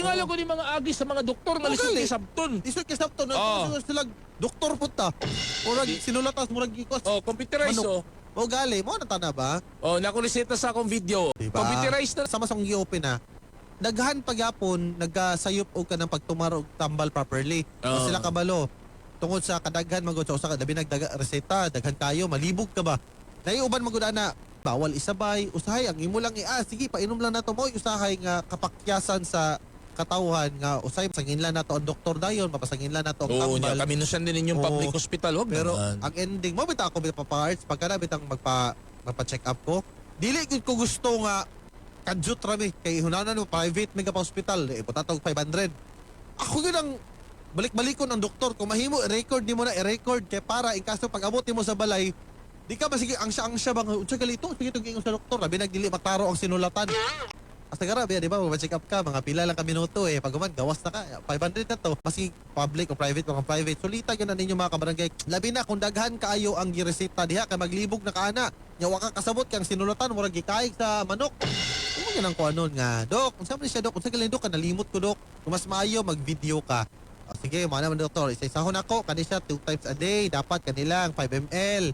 Tingala ko ni mga agi sa mga doktor nga Oh, lisod gali. kay sabton. Isod kay sabton na sila doktor punta. Murag sinulatas, murag gikos. Oh, computerized. Manok. Oh. O gali mo na tana ba? Oh, nakuliseta sa akong video. Diba? Computerized na. Sama sa akong gi-open ha. Daghan pagyapon nagasayop og kanang pagtumar og tambal properly. Oo. Sila kabalo tungod sa kadaghan magud sa usa ka labi nagdaga reseta, daghan kayo malibog ka ba. Naiuban magud ana bawal isabay, usahay ang imo lang i-ah, sige, painom lang nato mo usahay nga kapakyasan sa katawhan nga usahay pasangin lang nato ang doktor dayon, mapasangin lang nato ang Oo, tambal. niya kami nusan din inyong Oo. public hospital, wag Pero naman. ang ending mo bitaw ako bitaw paparts pagka na bitang magpa check up ko. Dili gyud ko gusto nga kadyot rami kay hunanan mo private mega pa hospital eh putatog 500. Ako gyud ang balik-balikon ang doktor kung mahimo i-record nimo na i-record kay para in kaso pag abot nimo sa balay di ka ba sige ang siya bang unsa gali to, sige tong giingon sa doktor, labi nagdili maklaro ang sinulatan. Asa grabe, di ba? Mag-check up ka, mga pila lang ka minuto eh. Pag human, gawas na ka. 500 na to. Maski public o private, mga private. Sulita yun na ninyo, mga kabarangay. Labi na kung daghan kaayo ang gireseta diha, kay maglibog na kaana. Nya wa ka kasabot kay ang sinulatan, murag gikaig sa manok. Kung yan ang kuanon nga, "Dok, unsa man siya, dok? Unsa galing, dok? Nalimot ko, dok." Kung mas maayo, mag-video ka. "Ah, sige, mga naman, doktor, isa-isahon ako, kani siya, two times a day, dapat kanilang 5 ml."